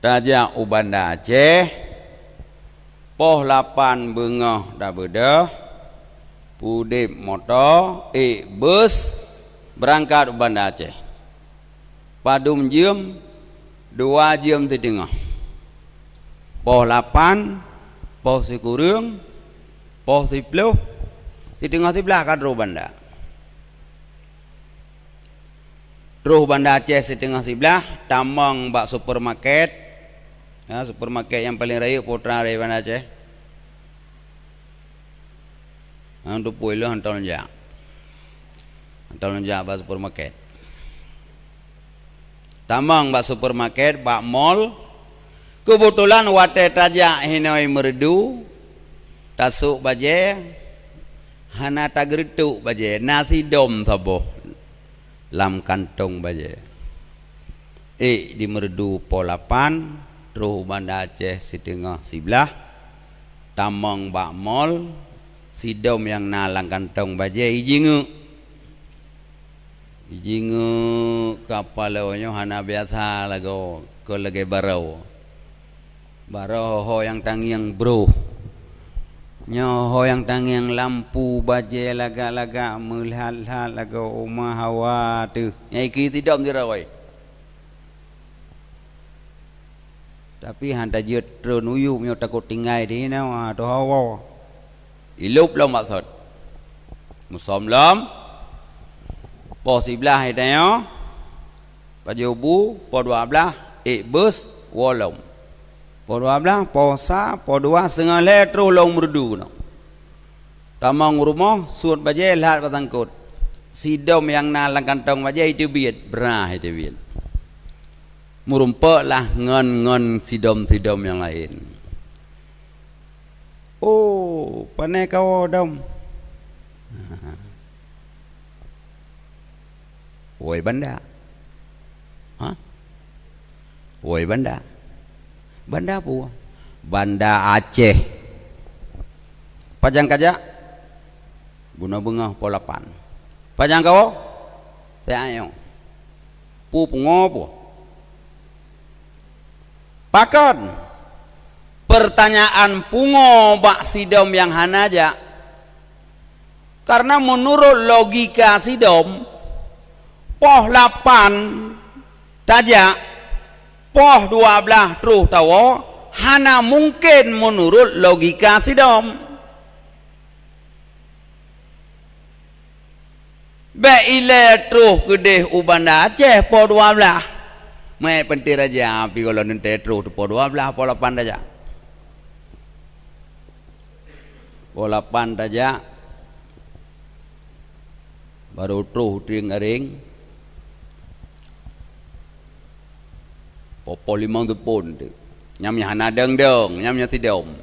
tajak u Banda Aceh, poh lapan beungoh tabeudôh, pudeb moto, ék bus, beurangkat u Banda Aceh. Padum jeuem, dua jeuem siteungoh. Poh lapan, poh sikureueng, poh siploh, siteungoh siblaih ka troh banda. Troh Banda Aceh siteungoh siblaih, tamong bak supermarket. Ya, supermarket nyang paleng rayeuk Putra di Banda Aceh. Nyang teupeu lôn hantom jak. Hantom jak bak supermarket. Tamong bak supermarket, bak mall. Keubeutulan watée tajak hinoe Meureudu, tasôk bajée, hana tageureutok bajée, na sidom saboh lam kantong bajée. Ék di Meureudu poh lapan, troh u Banda Aceh siteungoh siblaih, tamong bak mall, sidom nyang na lam kantong bajée ijingeuk. Ijingeuk kapal nyoe hana biasa lagoe, kon lagée barô. Barô ho nyang tangieng broh. Nyoe ho nyang tangieng lampu bajée lagak-lagak, meulat-lat lagoe uma hawa teuh. Nyang ié sidom sidroe. Tapi han tajeuet treun u yup nyoe takot tinggai di inoe, ha, toh hawa. Ilop lom maksud. Musöm lom. Poh siblaih tanyoe. Pajoh bu, poh dua blaih, ék bus, woe lom. Poh dua blaih, poh sa, poh dua, seungoh lhée troh lom Meureudu keunoe. Tamong rumoh, sot bajée, lhat bak sangkot. Sidom nyang na lam kantong bajée iteubiet, brah iteubiet. Meurumpok lah ngon, ngon sidom-sidom nyang laén. "Oh, pane kawoe dom?" "Woe Banda." "Hah? Woe Banda? Banda peue?" "Banda Aceh." "Pajan kajak?" "Bunoe beungoh poh lapan." "Pajan kawoe?" "Teuh ayong." "Peue pungo peue?" Pakon? Peurtanyaan pungo bak sidom nyang hana jak. Karena meunurot logika sidom, poh lapan tajak, poh dua blaih troh tawoe, hana mungken meunurot logika sidom. Bék ilée troh keudeh u Banda Aceh poh dua blaih. Meu'en peunteng raja, pi gohlom teuntée troh poh dua blaih, poh lapan tajak. Poh lapan tajak, barô troh u Trieng Aréng. Poh-poh limong teupon teuk. Nyan nyang hana dong-dong, nyan nyang sidom.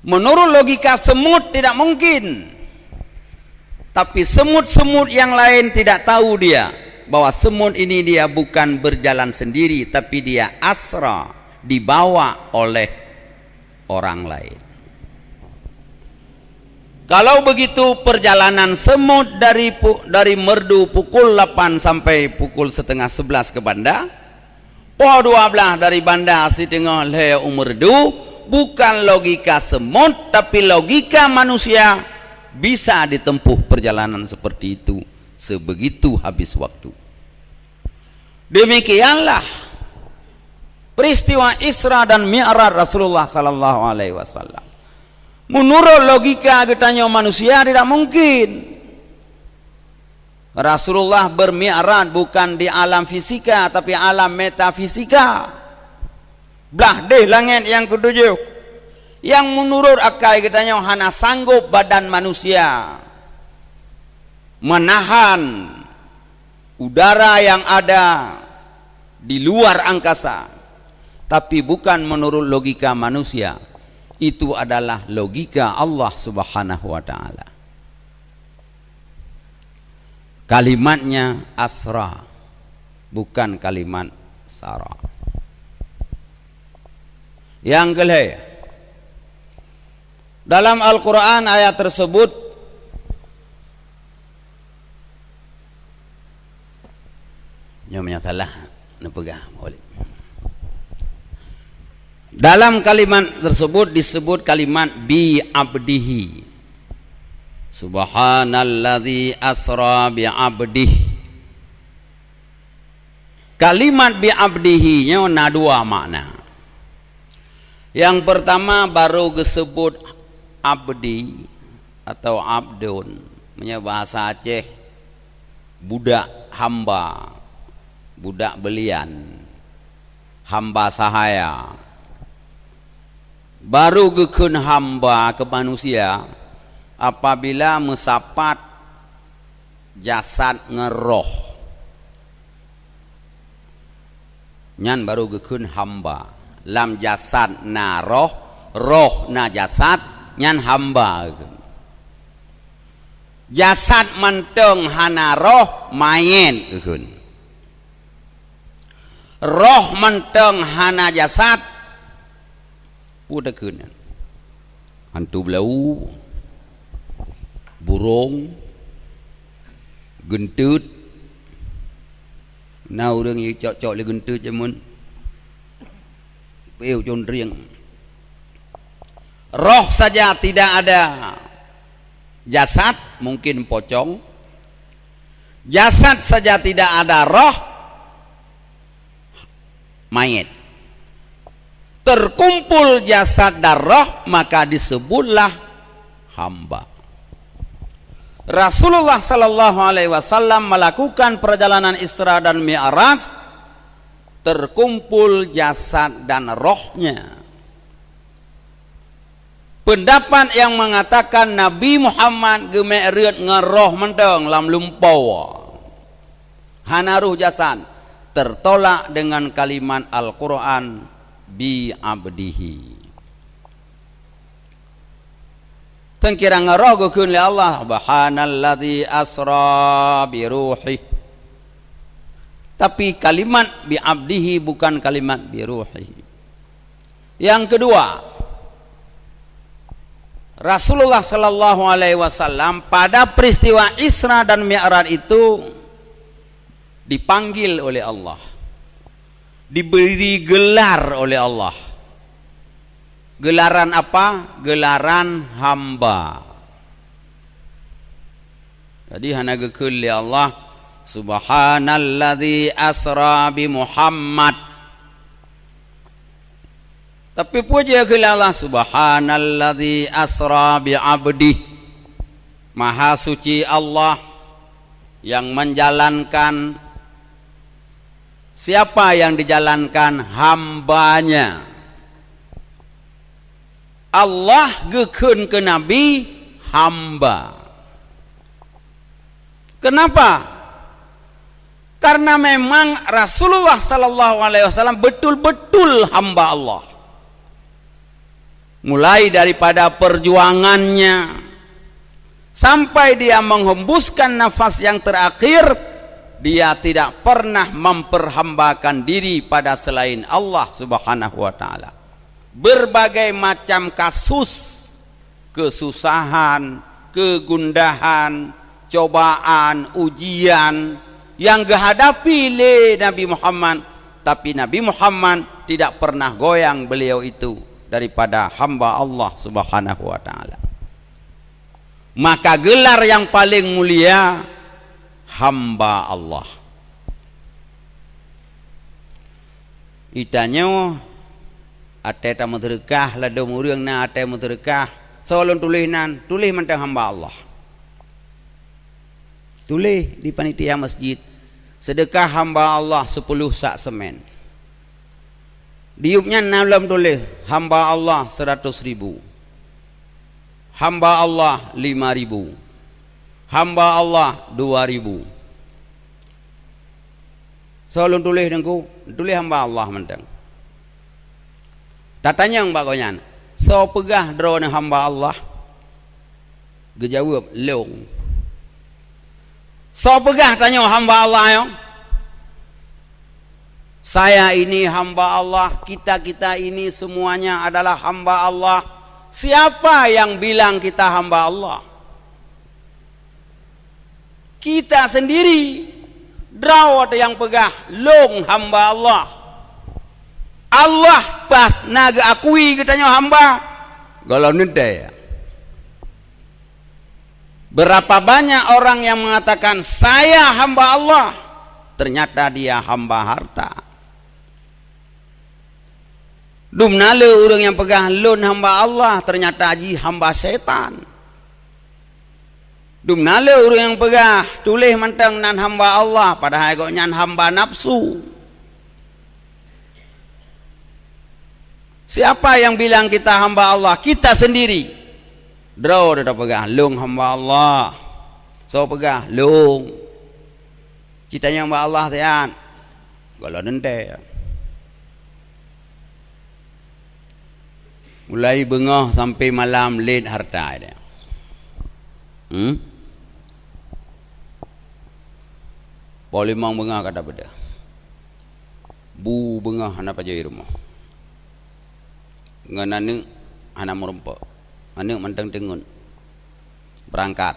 Menurut logika semut tidak mungkin. Tapi semut-semut yang lain tidak tahu dia bahwa semut ini dia bukan berjalan sendiri, tapi dia asra, dibawa oleh orang lain. Kalau begitu perjalanan semut dari pu-, dari Meureudu pukul lapan sampai pukul setengah sebelas ke Banda, poh dua blaih dari Banda siteungoh lhée u Meureudu, bukan logika semut, tapi logika manusia bisa ditempuh perjalanan seperti itu sebegitu habis waktu. Demikianlah peristiwa Isra dan Mi'raj Rasulullah sallallahu alaihi wasallam. Menurut logika geutanyoe manusia, tidak mungkin. Rasulullah bermi'raj bukan di alam fisika, tapi alam metafisika. Blah deh langét nyang ketujoh. Nyang menurut akai geutanyoe hana sanggup badan manusia menahan udara yang ada di luar angkasa. Tapi bukan menurut logika manusia. Itu adalah logika Allah Subhanahu wa Ta'ala. Kalimatnya asra, bukan kalimat sara. Nyang keulhèe, dalam Al-Quran ayat tersebut, nyoe meunyoe salah, neupeugah balik. Dalam kalimat tersebut disebut kalimat bi abdihi. Subhanalladzi asra bi abdih. Kalimat bi abdihi nyoe na dua makna. Nyang pertama baru geusebut abdi atau abdun. Meunyoe bahasa Aceh, budak hamba, budak beulian, hamba sahaya. Baru geukheun hamba keu manusia apabila meusapat jasad ngon roh. Nyan baru geukheun hamba. Lam jasad na roh, roh na jasad, nyan hamba geukheun. Jasad mantong hana roh, manyét geukheun. Roh mantong hana jasad, peue takheun nyan? Hantu beulau, burông, geunteut. Na ureuëng jicok-cok lé geunteut jameun. Peu condrieng. Roh saja tidak ada jasad, mungkin pocong. Jasad saja tidak ada roh, manyét. Terkumpul jasad dan roh, maka disebutlah hamba. Rasulullah sallallahu alaihi wasallam melakukan perjalanan Isra dan Mi'raj, terkumpul jasad dan rohnya. Pendapat yang mengatakan Nabi Muhammad geumi'raj ngon roh mantong lam lumpoe, hana roh jasad, tertolak dengan kalimat Al-Quran, bi abdihi. Teungkirang roh geukheun lé Allah, "Subhanalladzi asra bi ruhih." Tapi kalimat bi abdihi bukan kalimat bi ruhih. Yang kedua, Rasulullah sallallahu alaihi wasallam pada peristiwa Isra dan Mi'raj itu dipanggil oleh Allah, diberi gelar oleh Allah. Gelaran apa? Gelaran hamba. Jadi hana geukheun lé Allah, "Subhanalladzi asra bi Muhammad." Tapi puji keu Allah, "Subhanalladzi asra bi abdih." Maha suci Allah yang menjalankan. Siapa yang dijalankan? Hambanya. Allah geukheun keu Nabi hamba. Kenapa? Karena memang Rasulullah sallallahu alaihi wasallam betul-betul hamba Allah. Mulai daripada perjuangannya sampai dia menghembuskan nafas yang terakhir, dia tidak pernah memperhambakan diri pada selain Allah Subhanahu wa Ta'ala. Berbagai macam kasus, kesusahan, kegundahan, cobaan, ujian yang geuhadapi lé Nabi Muhammad, tapi Nabi Muhammad tidak pernah goyang beliau itu daripada hamba Allah Subhanahu wa Ta'ala. Maka gelar yang paling mulia, hamba Allah. Geutanyoe até tameuseudeukah, ladôm ureuëng na até meuseudeukah, Soe lôn tuléh nan, tuléh mantong hamba Allah. Tuléh di panitia masjid, seudeukah hamba Allah sepuluh sak semen. Di yup nyan na lom tuléh hamba Allah seratus ribu, hamba Allah lima ribu, hamba Allah dua ribu. Soe lôn tuléh Teungku? Tuléh hamba Allah mantong. Tatanyong bak gobnyan, "Soe peugah droeneuh hamba Allah?" Geujaweueb, "Lôn." "Soe peugah tanyoe hamba Allah nyoe?" "Saya ini hamba Allah, kita-kita ini semuanya adalah hamba Allah. Siapa yang bilang kita hamba Allah?" Kita sendiri, droe nyang peugah, "Lôn hamba Allah." Allah pas na geuakui geutanyoe hamba. Gohlom teuntèe. Berapa banyak orang yang mengatakan, "Saya hamba Allah," ternyata dia hamba harta. Dum na le ureuëng nyang peugah, "Lôn hamba Allah," ternyata jih hamba setan. Dum na le ureuëng nyang peugah, "Tuléh mantong nan hamba Allah," padahai gobnyan hamba nafsu. Siapa yang bilang kita hamba Allah? Kita sendiri. Droe tapeugah, "Lôn hamba Allah." Soe peugah, "Lôn." Cit tanyong bak Allah siat. Gohlom teuntèe. Mulai beungoh sampoe malam lét hareuta dia. Hmm? Poh limong beungoh ka tabeudôh. Bu beungoh hana pajoh i rumoh. Ngon aneuk hana meurumpok. Aneuk mantong teungeut. Beurangkat.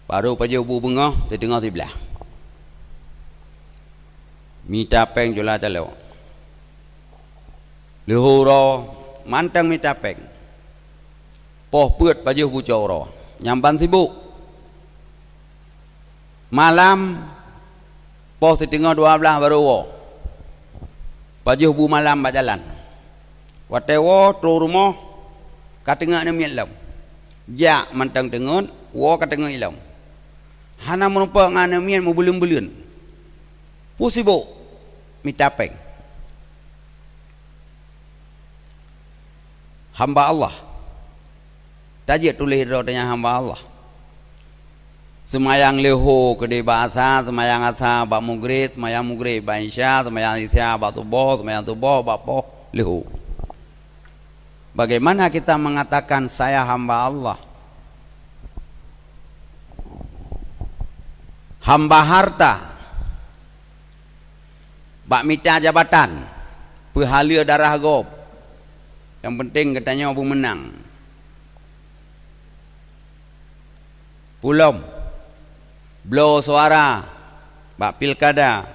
Barô pajoh bu beungoh, siteungoh siblaih. Mita péng cula calo. Leuhô uroe mantong mita péng. Poh peuet pajoh bu cot uroe. Nyan ban sibok. Malam, poh siteungoh dua blaih barô woe. Pajoh bu malam bak jalan. Watèe woe trôk rumoh, ka teungeut aneuk miet lom. Jak mantong teungeut, woe ka teungeut ilom. Hana meurumpok ngon aneuk miet, meubuleuen-buleuen. Peue sibok mita péng. Hamba Allah. Tajeuet tuléh droe tanyoe hamba Allah. Seumayang leuhô keudéh bak asa, seumayang asa bak mugrib, seumayang mugrib bak isya, seumayang isya bak suboh, seumayang suboh bak poh leuhô. Bagaimana kita mengatakan, "Saya hamba Allah"? Hamba harta. Bak mita jabatan, peuhaleue darah gob. Nyang penting geutanyoe beumeunang. Peulom, bloe suara bak pilkada,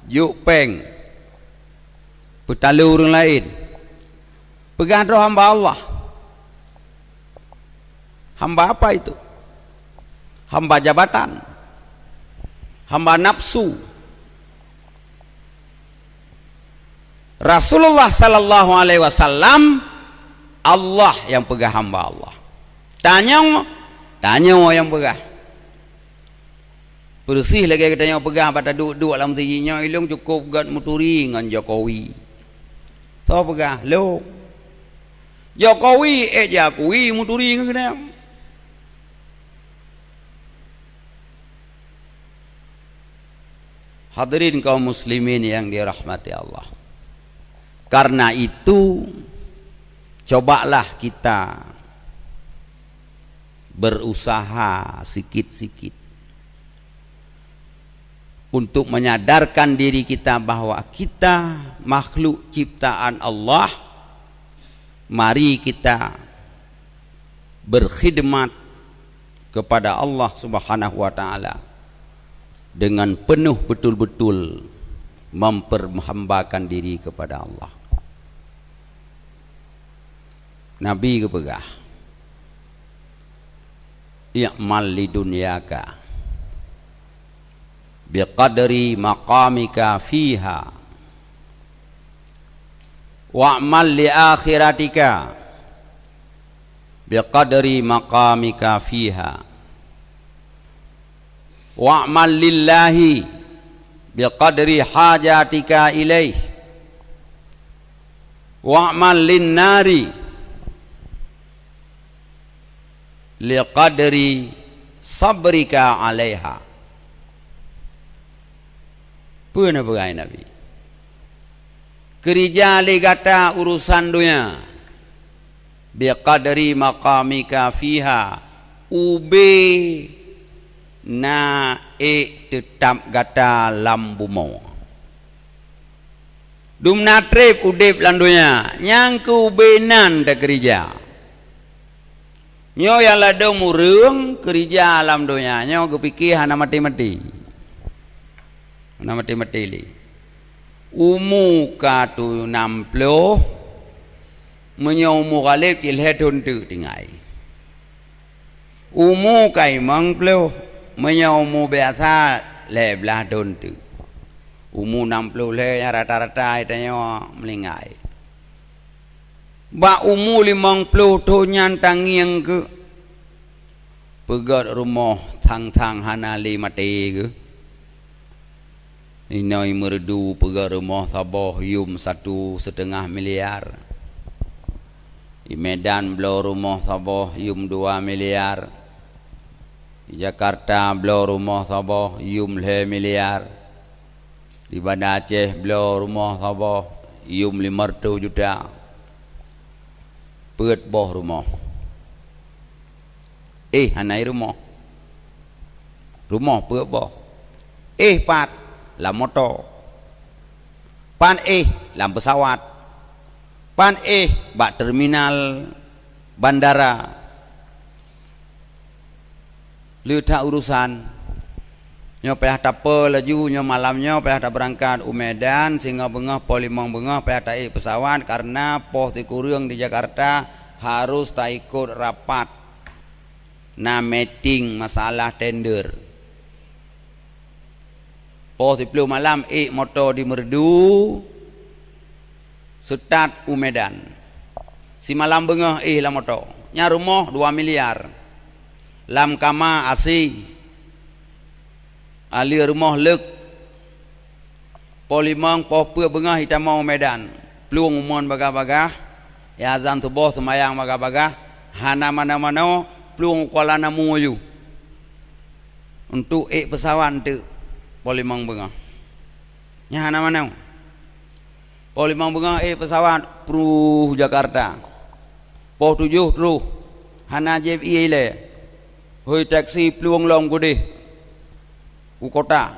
jok péng, peutalo ureuëng laén. Peugah droe hamba Allah. Hamba apa itu? Hamba jabatan. Hamba nafsu. Rasulullah sallallahu alaihi wasallam, Allah nyang peugah hamba Allah. Tanyoe, tanyoe nyang peugah. Peureusih lagée geutanyoe peugah bak taduek-duek lam sijih nyoe, ilong cukôp gét meuturi ngon Jokowi. Soe peugah? Lôn. Jokowi ék jiakui meuturi ngon geutanyoe. Hadirin kaum muslimin yang dirahmati Allah. Karena itu, cobalah kita berusaha sikit-sikit untuk menyadarkan diri kita bahwa kita makhluk ciptaan Allah. Mari kita berkhidmat kepada Allah Subhanahu wa Ta'ala dengan penuh betul-betul memperhambakan diri kepada Allah. Nabi geupeugah, "I'mal lidunyaka biqadri maqamika fiha, wa'mal li akhiratika biqadri maqamika fiha. Wa'mal lillahi biqadri hajatika ilaih. Wa'mal linnari liqadri sabrika 'alaiha. Peue na peugah Nabi? Keurija lé gata urosan donya, biqadri maqamika fiha, ubé na ék teutab gata lam bumoe. Dumna treb udeb lam donya, nyang keu ubé nan takeurija. Nyoe nyang ladôm ureuëng keurija lam donya nyoe geupike hana maté-maté. Hana maté-maté lé. Umu ka tu nam ploh, meunyoe umu Ghalib cit lhée thon teuk tinggai. Umu ka limong ploh, meunyoe umu biasa lhée blaih thon teuk. Umu nam ploh lhée nyang rata-rata tanyoe meuninggai. Bak umu limong ploh thon nyan tangieng keuh. Peugét rumoh thang-thang hana lé maté geuh. Inoe Meureudu peugét rumoh saboh yum satu siteungoh miliar. Di Medan bloe rumoh saboh yum dua miliar. Di Jakarta bloe rumoh saboh yum lhée miliar. Di Banda Aceh bloe rumoh saboh yum limong reutôh juta. Peuet boh rumoh. Éh hana i rumoh. Rumoh peuet boh. Éh pat? Lam moto. Pat éh? Lam peusawat. Pat éh? Bak terminal bandara. Le that urosan. Nyoe payah tapeue laju, nyoe malam nyoe payah tabeurangkat u Medan, singoh beungoh, poh limong beungoh payah taék peusawat, kareuna poh sikureueng di Jakarta harus taikot rapat. Na meeting masalah tender. Poh siplôh malam ék moto di Meureudu, seutôt u Medan. Simalam beungoh éh lam moto. Nyan rumoh dua miliar. Lam kama asi. Aleue rumoh leuek. Poh limong, poh peuet beungoh itamong u Medan. Plueng u mon bagah-bagah, ya azan suboh seumayang bagah-bagah, hana manoe-manoe, plueng u Kuala Namu aju. Untuk ék peusawat enteuk poh limong beungoh. Nyan hana manoe. Poh limong beungoh ék peusawat pruh Jakarta. Poh tujoh troh, hana jieb ié ilée. Hôi taksi plueng lom keudeh u kota.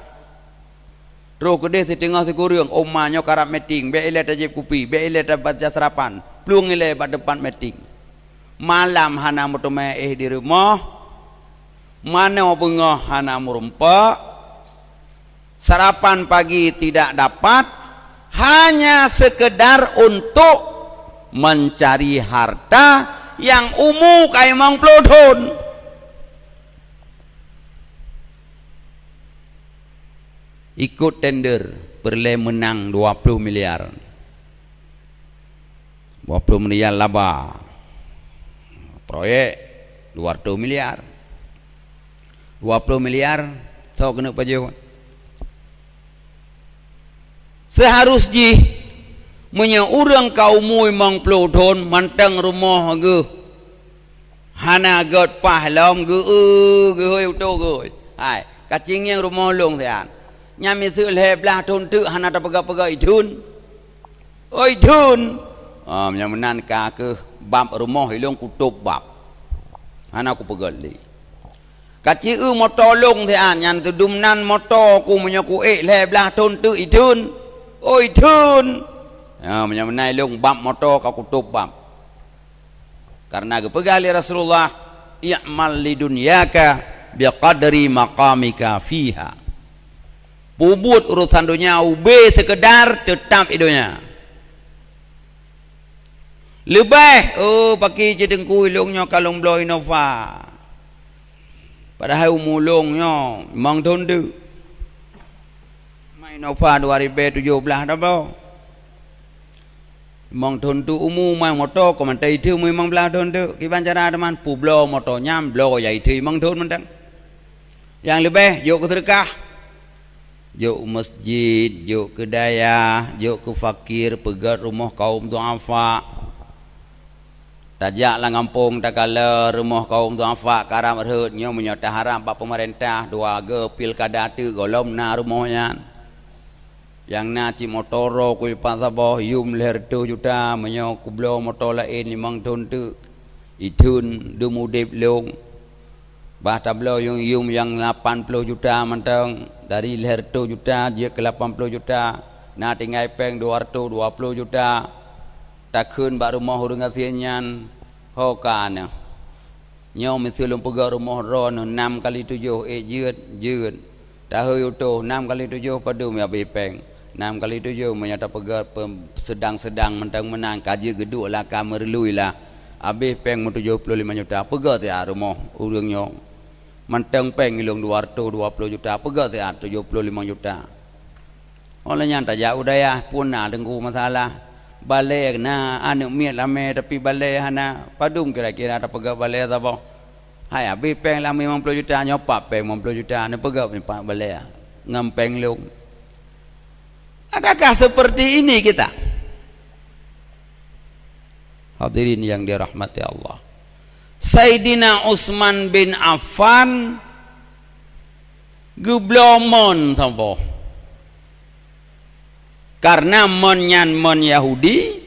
Troh keudeh siteungoh sikureueng, oma nyoe karab meeting, bék ilée tajieb kupi, bék ilée tabaca seurapan, plueng ilée bak teumpat meeting. Malam hana meuteumé éh di rumoh, manoe beungoh hana meurumpok, sarapan pagi tidak dapat, hanya sekedar untuk mencari harta yang umu ka limong ploh thon. Ikot tender, peureulée meunang dua ploh miliar. Dua ploh miliar laba. Proyek dua ratus miliar. Dua ploh miliar, soe keuneuk pajoh? Seuharus jih, meunyoe ureuëng ka umu limong ploh thon mantong rumoh geuh hana gét paih lom, geu-eu geuhôi utoe geuhôi. Hai, ka cingieng rumoh lôn sian. Nyan miseue lhée blaih thon teuk hana tapeugah-peugah itheun. Oi theun! Ah, nyang meunan ka keuh bab rumoh ilôn kutôb bab. Hana kupeugét lé. Ka ci-eu moto lôn sian, nyan teudum nan moto ku meunyoe kuék lhée blaih thon teuk itheun. Oi theun! Ah, meunyoe meunan ilôn bab moto ka kutôb bab. Karena geupeugah lé Rasulullah, "I'mal lidunyaka biqadri maqamika fiha." Peubuet urosan donya ubé seukeudar teutab i donya. Leubeh, oh, paki cit teungku ilôn nyoe ka lôn bloe Innova. Padahai umu lôn nyoe limong thon teuk. Ma Innova dua ribée tujoh blaih tabloe. Limong thon teuk umu, mai moto, keu mantong itheun limong blaih thon teuk. Kiban cara teuma, peubloe moto nyan, bloe nyang itheun limong thon mantong. Nyang leubeh, jok keu seudeukah. Jok u masjid, jok keu dayah, jok keu fakir, peugöt rumoh kaum duafa. Tajak lam gampông takalon rumoh kaum duafa karab rhot, nyoe meunyoe taharab bak peumeurintah, dua go pilkada teuk gohlom na rumoh nyan. Nyang na cit moto droe keu pat saboh, yum lhèe reutôh juta, meunyoe kubloe moto laén limong thon teuk, itheun dum udép lôn. Bah tabloe yum-yum nyang lapan ploh juta mantong, dari lhèe reutôh juta jeuet keu lapan ploh juta, na tinggai péng dua reutôh dua ploh juta. Takheun bak rumoh ureueng gasien nyan, "Ho ka neuh. Nyoe miseue lôn peugöt rumoh droeneuh nam kali tujoh, ék jeuet, jeuet. Tahôi utôh, nam kali tujoh padum nyang abéh péng? Nam kali tujoh meunyoe tapeugöt pe-, seudang-seudang mantong meunan, ka jeuet geuduek lah, ka meureuloh lah. Abéh péng meutujoh ploh limong juta, peugöt siat rumoh ureueng nyoe. Mantong péng ilôn dua reutôh dua ploh juta, peugöt siat tujoh ploh limong juta." Óh lheueh nyan tajak u dayah, phon na teungku masalah. Balèe na, aneuk miet ramè tapi balèe hana. Padum kira-kira tapeugöt balèe saboh? Hai abéh péng lam limong ploh juta, nyoe pat péng limong ploh juta, neupeugöt pat balèe ngon péng lôn. Adakah seperti ini kita? Hadirin yang dirahmati Allah. Saidina Utsman bin Affan geubloe mon saboh. Karena mon nyan mon Yahudi,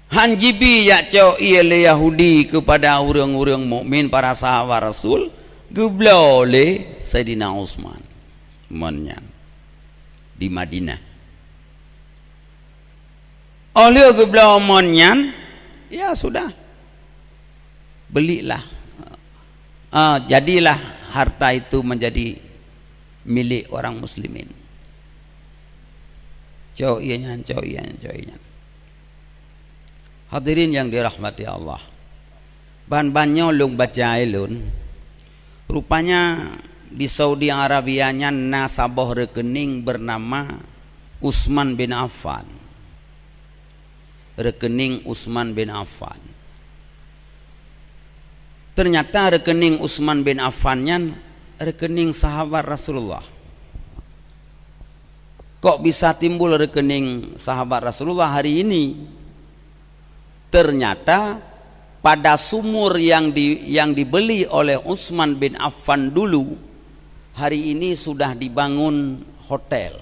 han jibi jak cok ié lé Yahudi keupada ureueng-ureueng mukmin, para sahabat Rasul, geubloe lé Saidina Utsman mon nyan di Madinah. Óh lheueh geubloe mon nyan, ya sudah. Belilah. Ah, jadilah harta itu menjadi milik orang muslimin. Cok ié nyan, cok ié nyan, cok ié nyan. Hadirin yang dirahmati Allah. Ban-ban nyoe lôn baca ilôn. Rupanya di Saudi Arabia nyan na saboh rekening bernama Utsman bin Affan. Rekening Utsman bin Affan. Ternyata rekening Utsman bin Affan nyan rekening sahabat Rasulullah. Kok bisa timbul rekening sahabat Rasulullah hari ini? Ternyata pada sumur yang di-, yang dibeli oleh Utsman bin Affan dulu, hari ini sudah dibangun hotel.